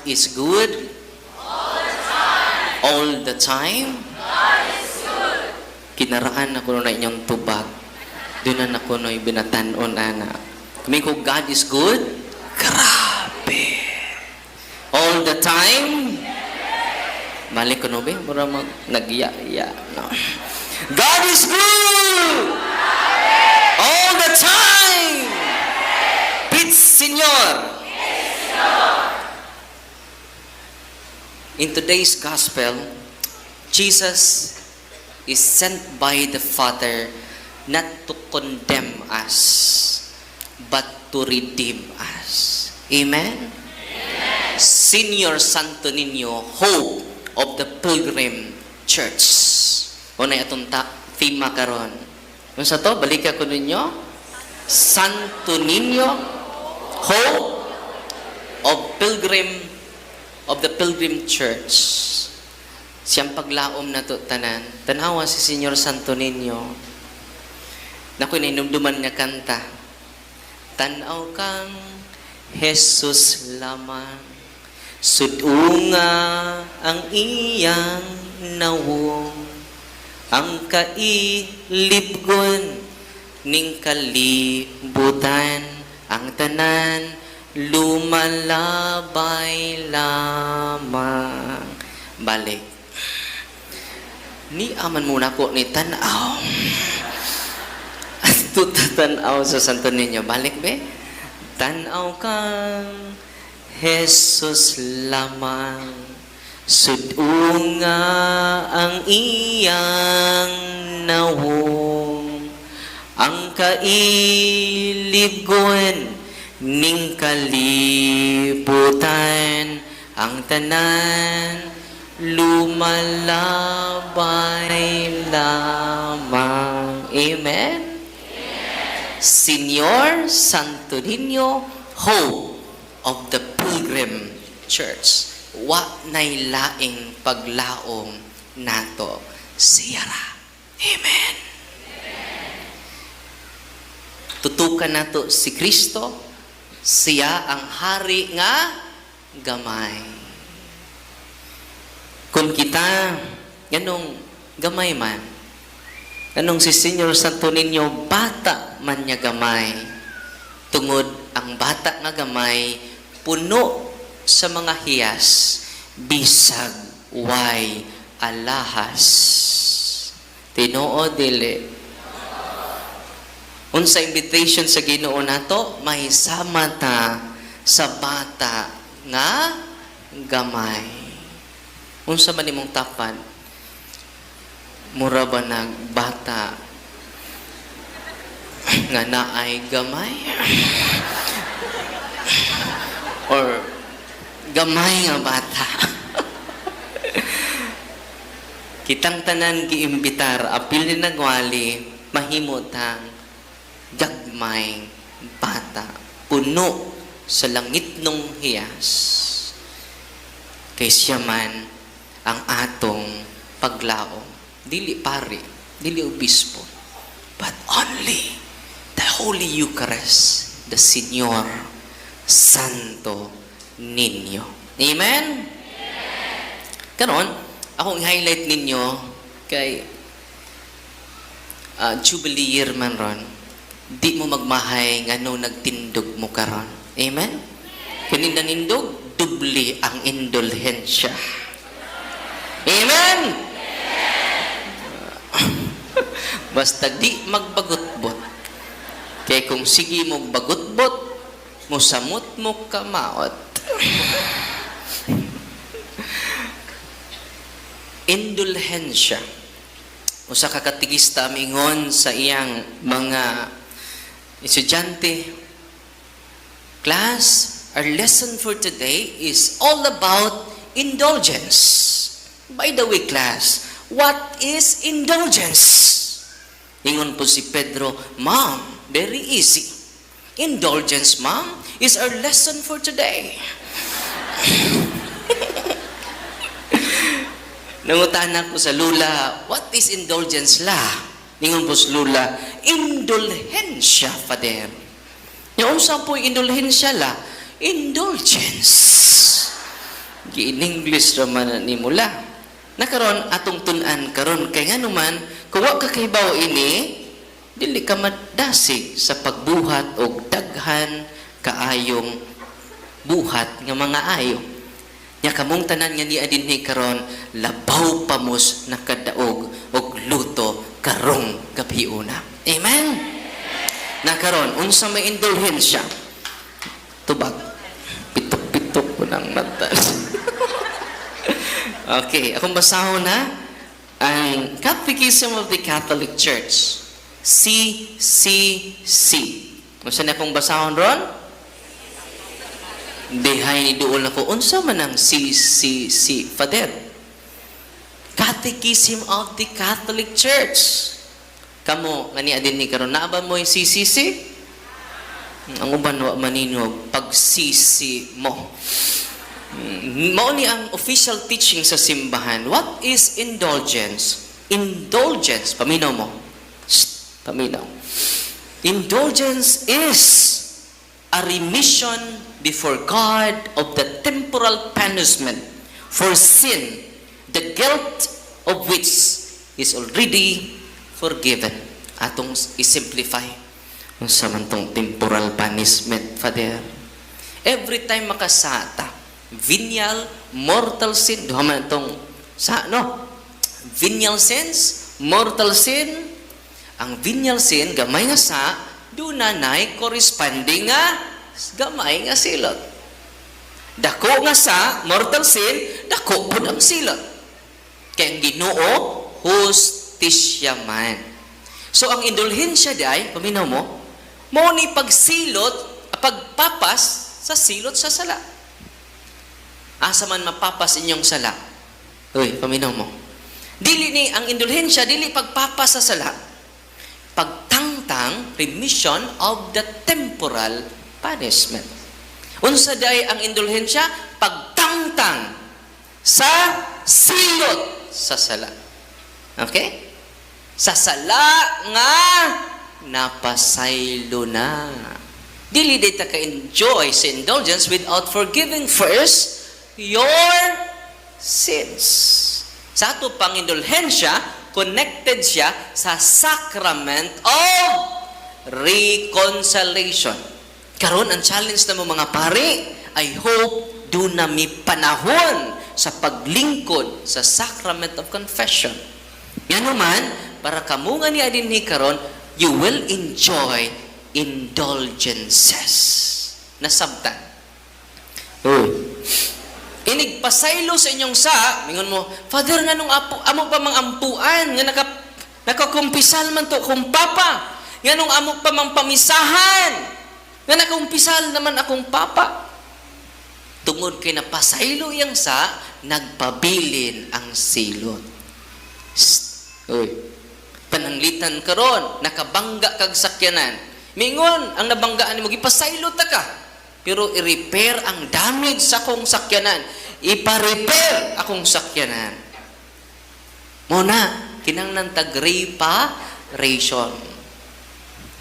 is good. All the time. All the time. God is good. Kinaraan ako na inyong tubag. Doon na ako no'y binatanon, ana. Kami ko, God is good. Grabe. All the time. Balik ko no, be? Mura mag nagya-ya. No. God is good! All the time! Pit Señor! In today's gospel, Jesus is sent by the Father not to condemn us, but to redeem us. Amen? Senior Santo Niño, hope of the Pilgrim Church. Unay atong tema karon. Unsa to? Balika ko ninyo. Santo Niño, hope of the Pilgrim Church. Siyang paglaom na to tanan. Tanawa si Senyor Santo Niño. Naku, nainumduman nga kanta. Tanaw kang Jesus lamang. Sudunga ang iyang nawong. Ang kailibgon ning kalibutan. Ang tanan lumalabay lamang. Balik. Ni aman muna ko ni tanaw. Ato tanaw sa Santo Niño. Balik be. Tanaw kang Jesus lamang. Sudunga ang iyang nawong. Ang kailibgon ning kalibutan. Ang tanan lumalabay lamang. Amen? Señor Santo Niño, hope of the Pilgrim Church. Wa nay laing paglaom nato siyara. Amen. Tutukan nato si Kristo, siya ang hari nga gamay. Kung kita, ganong gamay man, anong si Senyor Santo Niño, bata man niya gamay. Tungod ang bata nga gamay, puno sa mga hiyas, bisag way alahas. Tinuod dili? Unsa invitation sa Ginoo nato, may sama ta sa bata nga gamay. Unsa man imong tapad? Mura ba nag bata nga naay gamay? Or gamay nga bata? Kitang tanan giimbitar, apil ni nagwali, mahimo tang gagmay bata, puno sa langit nung hiyas. Kay siya man ang atong paglaom. Dili pari, dili obispo, but only the Holy Eucharist, the Señor Santo Niño. Amen? Karon, akong i-highlight ninyo kay Jubilee year man ron. Di mo magmahay ngano nagtindog mo karon. Amen? Kini nanindog, dubli ang indulhensya. Amen? Basta di magbagutbot. Kay kung sige mo bagutbot, musamot mo kamaot. Indulhensya. Usa ka katikista mingon sa iyang mga estudyante, "Class, our lesson for today is all about indulgence. By the way, class, what is indulgence?" Ingon po si Pedro, "Ma'am, very easy. Indulgence, ma'am, is our lesson for today." Nangutana ko sa lula, "What is indulgence, la?" Ningon po sa lula, "Indulhensya, Father." Yung unsa po indulhensya, la? Indulgence. Gi in English raman ni mula. Na karon atong tun-an karon kay nganuman kung wa ka kahibaw ini, dili ka madasig sa pagbuhat og daghan kaayong buhat nga mga ayo. Nya kamong tanan nga niya dinhi karon, labaw pa mos nakadaog og luto karong gabiuna. Amen. Na karon, unsa may indulhensya? Tubag. Pitok-pitok ko ng mata. Okay, akong basahon na ang Catechism of the Catholic Church. CCC. Unsa na akong basahon ron? Dihay ni duol ako, unsa man ang CCC, Father? Catechism of the Catholic Church. Kamo, nga niya dinhi karon, naa ba mo'y CCC? Ang uban wa maninog, pagsisi mo. Mao ni ang official teaching sa simbahan. What is indulgence? Indulgence, paminaw mo. Shh, paminaw. Indulgence is a remission before God of the temporal punishment for sin, the guilt of which is already forgiven. Atong i-simplify. Unsa man tong temporal punishment, Father? Every time makasata, venial, mortal sin, duha man tong sa no? Venial sins, mortal sin. Ang venial sin, gamay nga sa, duna nay corresponding nga gamay nga silot. Dako nga sa mortal sin, dako pud ang silot. Kay ang Ginoo hustisya man. So ang indulhensya diay, paminaw mo, mao ni pagsilot, pagpapas sa silot sa sala. Asa man mapapas inyong sala? Uy, paminaw mo. Dili ni ang indulhensya, dili pagpapas sa sala. Pagtangtang, remission of the temporal punishment. Unsa diay ang indulhensya? Pagtangtang sa silot sa sala. Okay? Sa sala nga napasaylo na. Dili day ta ka-enjoy sa indulgence without forgiving first your sins. Sa ato pang indulhensya, connected siya sa sacrament of reconciliation. Karon ang challenge namo, mga pare, I hope duna mi panahon sa paglingkod sa sacrament of confession. Ngano man, para kamo nga niya dinhi karon, you will enjoy indulgences. Nasabtan? Uy. Inig pasaylo sa inyong sa, mingon mo, "Father, nganong apo, amo pa mang ampuan, nga nakakumpisal man to akong papa? Nganong amo pa mang pamisahan, nga nakakumpisal naman akong papa?" Tungod kay napasaylo iyang sa, nagpabilin ang silot. Shh. Uy. Pananglitan karon, nakabangga kag sakyanan. Mingon, ang nabanggaan nimo, "Gipasaylo ta ka. Pero i-repair ang damage sa akong sakyanan. Ipa-repair akong sakyanan." Mao na, kinanglan tag reparation.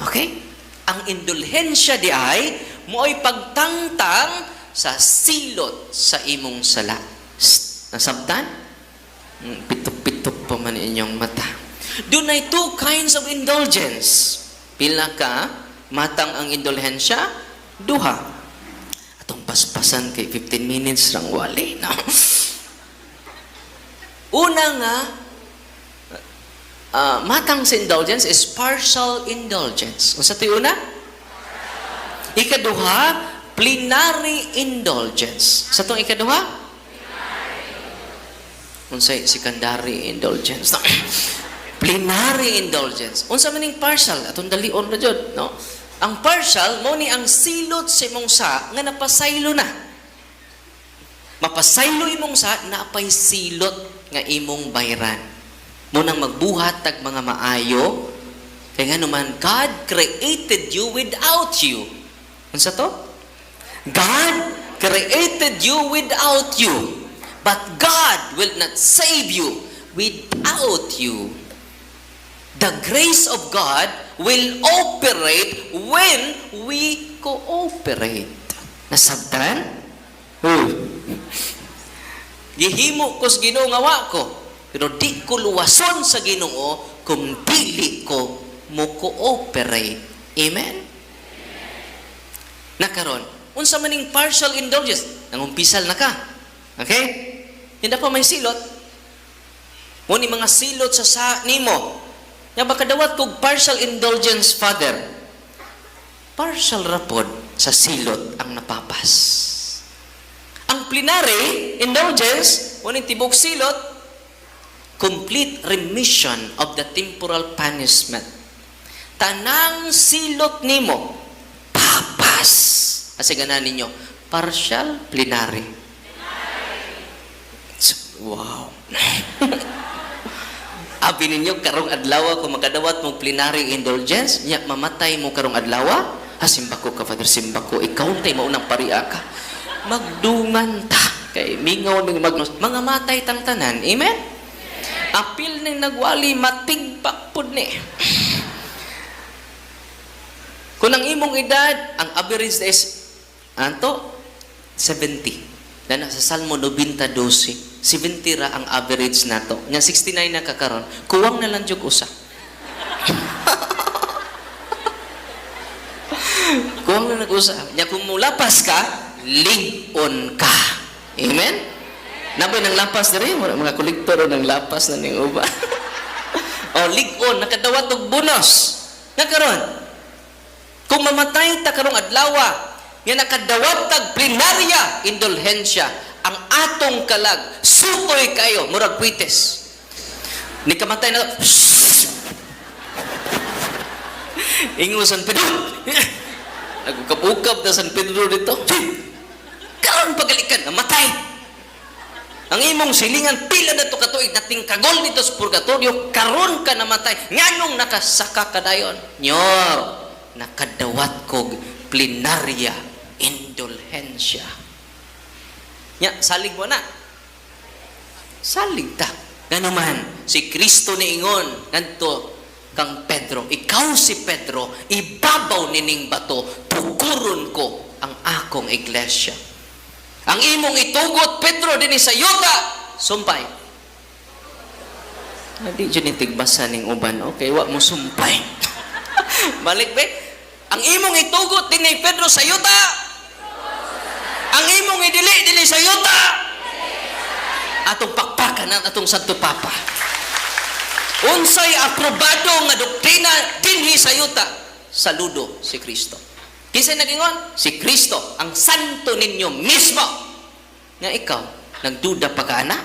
Okay? Ang indulhensya di ay, mo'y pagtangtang sa silot sa imong sala. Shh, nasabtan? Pitok-pitok pa man inyong mata. Dunay two kinds of indulgence. Pila ka matang ang indulhensya? Duha. Atong paspasan kay 15 minutes lang wali. No? Una nga, matang sa indulgence is partial indulgence. Unsa to'y una? Ikaduha, plenary indulgence. Sa tong ikaduha? Unsay secondary indulgence? No. Plenary indulgence. Unsa man ning partial? Atong dalion na jud, no? Ang partial mao ni ang silot sa imong sa nga napasaylo na. Mapasaylo imong sa, napay silot nga imong bayran. Mao nang magbuhat tag mga maayo kay nganuman God created you without you. Unsa to? God created you without you. But God will not save you without you. The grace of God will operate when we cooperate. Nasabtan? Uy. Gihimo ko sa Ginoo nga wa ko. Pero di ko luwason sa Ginoo kung dili ko mo cooperate. Amen? Nakaron, unsa maning partial indulgence? Nangumpisal na ka. Okay? Hindi pa may silot. Mo ni mga silot sa nimo. Nga makadawat kog partial indulgence, Father. Partial rapod sa silot ang napapas. Ang plenary indulgence, mo ni tibok silot, complete remission of the temporal punishment. Tanang silot nimo, papas. Kasi ganan ninyo, partial, plenary. Wow. Abi ninyo karong adlaw kung makadawat mo plenary indulgence, nya mamatay mo karong adlaw, ha, simba ko ka, Father, simba ko. Ikaw tay maunang paria ka. Magdungan ta kay mingaw ning mag mga matay tang tanan. Amen? Apil ning nagwali matigpak pud ni. Kung ang imong edad, ang average is anto 70. Dana sa Salmo 90:12, 70 ra ang average nato. Nya 69 na kakaron, kuwang na lang jud usa. Kuwang na nag-usa. Nya kung mulapas ka, lig-on ka. Amen? Nabay nang lapas diri, mga kolektor ng lapas na ning uba. O lig-on, nakadawat og bonus. Nga karon, kung mamatay ta karong adlawa, nga nakadawat tag plenarya indulhensya, ang atong kalag sukoy kayo murag kwites. Ni kamatay na ingo San Pedro. Nagukab-ukab na San Pedro dito. Karon pagalikan, namatay. Ang imong silingan pila na to katuig nating kagol dito sa purgatorio, karon ka namatay. Nganong nakasaka ka dayon? Nyor, nakadawat kog plenarya indulhensya. Nya, salig mo na. Salig ta. Ngano man, si Kristo niingon ngadto kang Pedro, ikaw si Pedro, ibabaw nining bato, tukuron ko ang akong iglesia. Ang imong itugot, Pedro, dinhi sa yuta, sumpay. Di dyan itigbasa ning uban. Okay, wa mo sumpay. Balik be. Ang imong itugot dinhi, Pedro, sa yuta. Ang imong idili dili sa yuta. Atong pakpakan ang atong Santo Papa. Unsay aprobado nga doktrina dinhi sa yuta? Saludo si Kristo. Kinsa nagingon? Si Kristo, ang santo ninyo mismo. Nga ikaw, nagduda pa ka ana?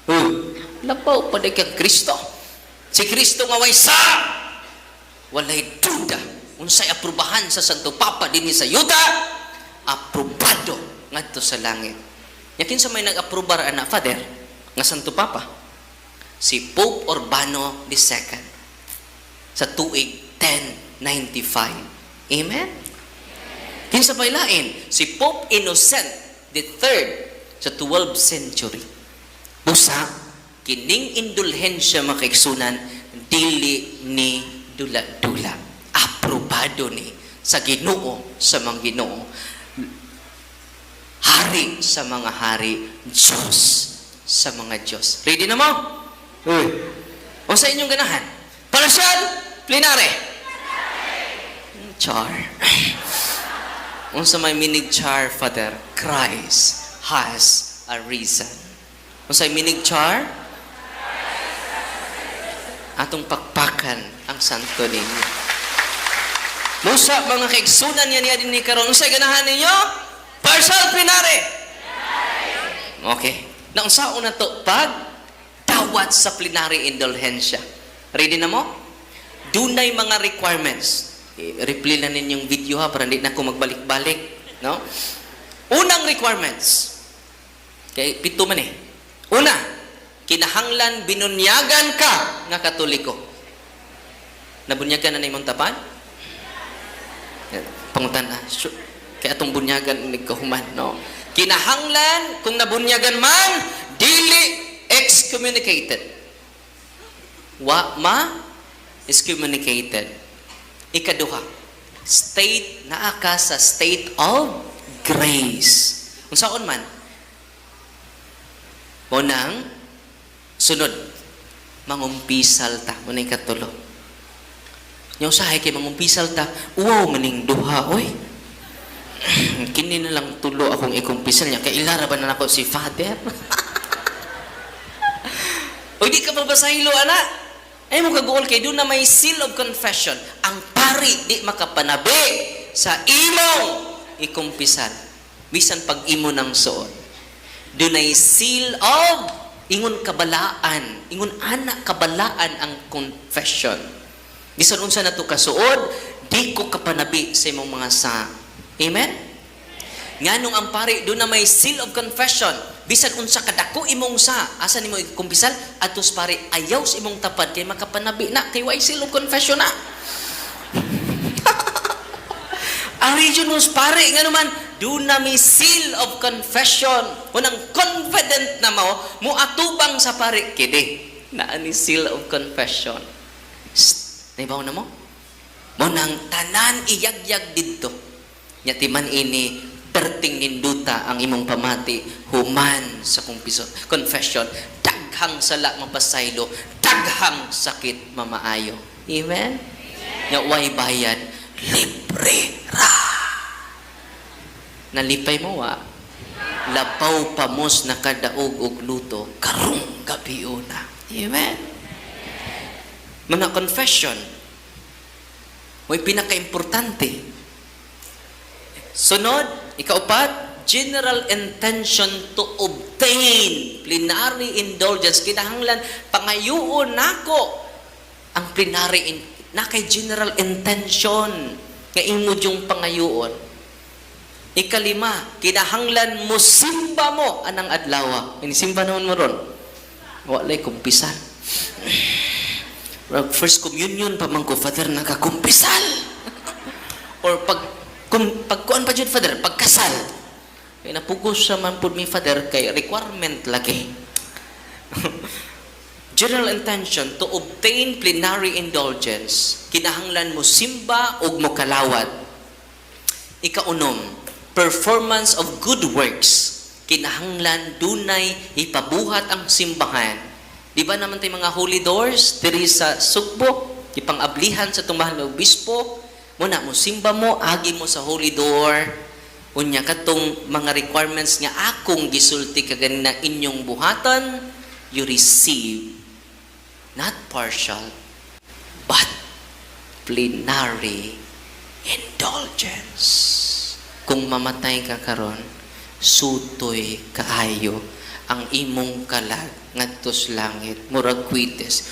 Uy, labaw pa di kang Kristo. Si Kristo nga way sa walay duda. Unsay aprobahan sa Santo Papa dinhi sa yuta? Aprobado ngadto sa langit. Nya kinsa may nag-aprobar ana, Father? Nga Santo Papa? Si Pope Urbano II sa tuig 1095. Amen? Kinsa pa'y lain? Si Pope Innocent III sa 12th century. Busa, kining indulhensya, mga kaigsunan, dili ni dula-dula. Aprobado ni sa Ginoo sa mga Ginoo. Hari sa mga hari, Diyos sa mga Diyos. Ready na mo? Uy. O sa inyong ganahan? Partial, plenary. Char. Unsa may meaning char, Father? Christ has a reason. Unsa may meaning char? Atong pakpakan ang santo ninyo. Musa, mga kaigsunan niya niya din ni karon. Unsay ganahan ninyo? Partial, plenary. Okay. Naunsaon na to pag dawat sa plenary indulhensya. Ready na mo? Dunay mga requirements. I-replay na ninyong video ha para hindi na ako magbalik-balik, no? Unang requirements. Kay pito man eh. Una, kinahanglan binunyagan ka nga Katoliko. Nabunyagan na imong tapan? Pangutan na. Sure. Kaya atong bunyagan ni kahuman, no? Kinahanglan kung nabunyagan man, dili excommunicated. Wa ma excommunicated. Ikaduha, state naa ka sa state of grace. Unsaon man? Mao nang sunod, mangumpisal ta. Mao na ikatulo. Nya usahay kay mangumpisal ta, wow maning duha oy. Kini na lang tulo akong ikumpisal niya. Kay ilara ba na nako si Father? Uy, di ka mabasaylo, ana. Ay mo kaguol kay duna may seal of confession. Ang pari di makapanabi sa imong ikumpisal. Bisan pag imo ng suod. Dunay seal of ingon kabalaan, ingon ana kabalaan ang confession. Bisan unsa na to kasuod, di ko kapanabi sa imong mga sa. Amen? Nganong ang pari duna may seal of confession, bisan unsa kadako imong sa, asa nimo ikumpisal adto sa pari, ayaw sa imong tapad kay makapanabi na kay way seal of confession na. Ang region mo pare nga naman duna may seal of confession. Unang confident na mo muatubang sa pare kini naa ni seal of confession. Shh, naibaw na mo? Mao nang tanan iyagyag didto. Nya timan ini perting ninduta ang imong pamati human sa confession. Daghang sala mapasaylo, daghang sakit mamaayo. Amen? Nya way bayad, libre ra. Nalipay mo wa? Labaw pa mos nakadaog og luto karong gabi una. Amen? Mga confession, mo'y pinaka-importante. Sunod, ikaupat, general intention to obtain plenary indulgence. Kinahanglan, pangayuon nako ang plenary, na kay general intention nga imo yung pangayuon. Ikalima, kinahanglan mo simba mo anang adlaw. Ini simba naman mo ron. Walay kumpisal. Rag first communion pa man ko, Father, nakakumpisal. Or pag kung pagkuan pa jud, Father, pagkasal. Kay napugos sa man pud mi, Father, kay requirement lagi. General intention to obtain plenary indulgence, kinahanglan mo simba ug mo kalawat. Ikaunom, performance of good works. Kinahanglan dunay ipabuhat ang simbahan. Di ba naman tayo mga holy doors diri sa Sugbo, ipang-ablihan sa atong mahal na obispo, muna mo simba mo, agi mo sa holy door. Unya katong mga requirements nga akong gisulti kaganina inyong buhatan, you receive not partial but plenary indulgence. Kung mamatay ka karon, sutoy kaayo ang imong kalag ngadto sa langit, murag kwites.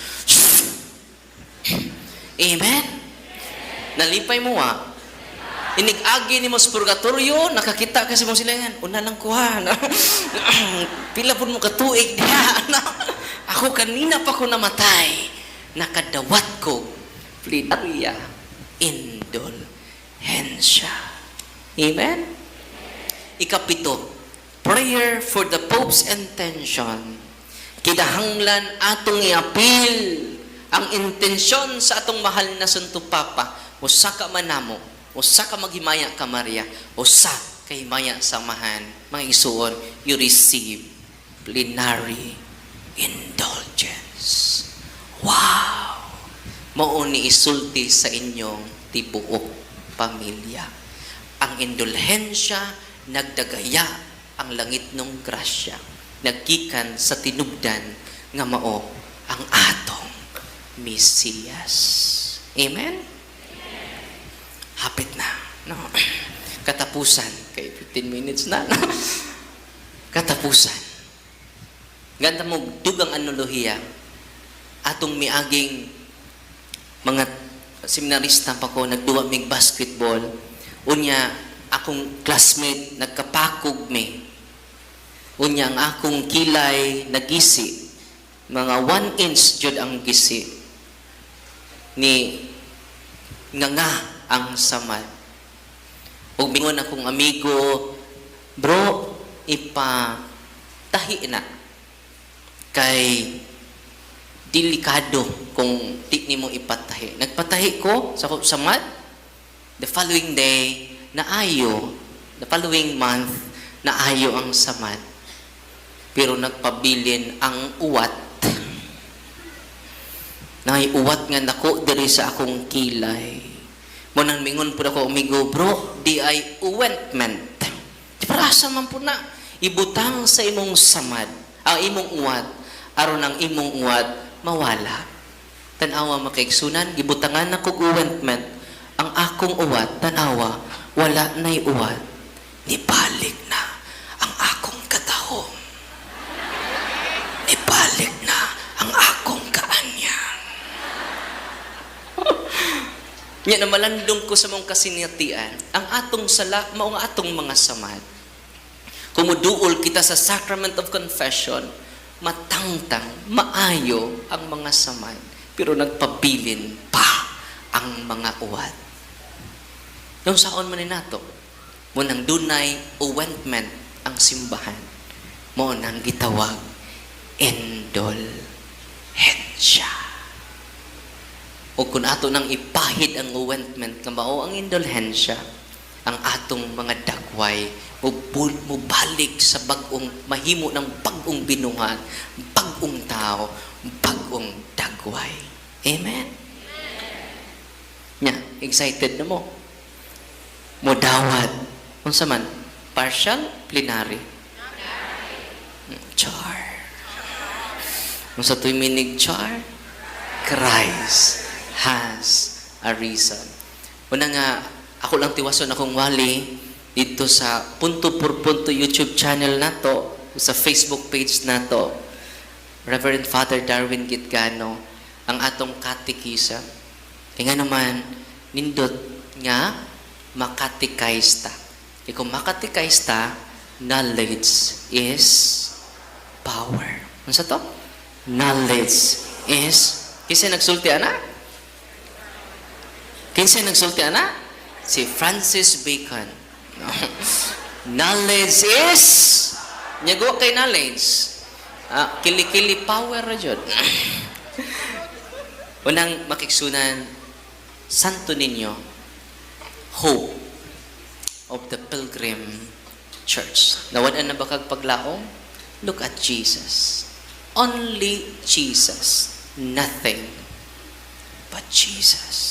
Amen. Nalipay mo wa? Inig-agi nimo sa purgatorio, nakakita kasi mong silangan. Una lang kuha. No? Pila pud mo katuig diha. No? Ako kanina pa ko namatay. Nakadawat ko plenarya indulhensya. Amen? Ikapito, prayer for the Pope's intention. Kinahanglan atong iapil ang intensyon sa atong mahal na Santo Papa. Usa ka man namo, usa ka maghimaya ka Maria, usa ka himaya sa Amahan. Mga igsuon, you receive plenary indulgence. Wow! Mao ni isulti sa inyong tibuok pamilya. Ang indulhensya, nagdagaya ang langit nung grasya. Naggikan sa tinubdan nga mao ang atong Mesiyas. Amen? Hapit na. No? Katapusan. Kay 15 minutes na. No? Katapusan. Ganda mo, dugang analohiya. Atong miaging mga seminarista pa ko, nagduwa mig basketball. Unya, akong classmate, nagkapakog mi. Unya, ang akong kilay, nagisi. Mga 1 inch jud ang gisi. Ni nga nga ang samad. Ug mingon akong amigo, "Bro, ipatahi na. Kay delikado kung di nimo ipatahi." Nagpatahi ko sa samad. The following day, naayo. The following month, naayo ang samad. Pero nagpabilin ang uwat. Nay uwat nga nako diri sa akong kilay. Mao nang mingon pud ako, amigo, "Bro, di ay ointment." Di para asa man po na ibutang sa imong samad, ang imong uwat, aron ang imong uwat mawala. Tanawa, makaigsunan, gibutangan na kog ointment. Ang akong uwat, tanawa, wala na'y uwat. Nibalik na ang akong katahom. Nibalik na ang akong kaanyang. Nya na malandong ko sa mong kasinatian, ang atong sala, mao ang atong mga samad. Kung muduol kita sa sacrament of confession, matangtang, maayo ang mga samad, pero nagpabilin pa ang mga uwat. Yung saon man ni nato, mao nang dunay ointment ang simbahan. Mao nang gitawag indulhensya. O kung ato nang ipahid ang ointment nga mao ang indulhensya, ang atong mga dagway mubalik sa bag-ong mahimo ng bag-ong binuhat, bag-ong tao, bag-ong dagway. Amen. Nya, excited na mo? Mudawat. Unsa man? Partial, plenary. Char. Unsa to'y meaning char? Christ has arisen. Una nga, ako lang tiwason akong wali dito sa Punto por Punto YouTube channel nato, sa Facebook page nato. Reverend Father Darwin Gitgano, ang atong katikisa. Kaya nga naman, nindot nga makatikaysta. Kaya kung makatikaysta, knowledge is power. Ano sa to? Knowledge is, kinsa nagsulti ana? Kinsa nagsulti ana? Si Francis Bacon. No. Knowledge is, nyago kay knowledge. Ah, kili-kili power ra jud. Unang makigsunan, Santo Niño, hope of the Pilgrim Church. Nawad-an na ba kag paglaom? Look at Jesus. Only Jesus. Nothing but Jesus.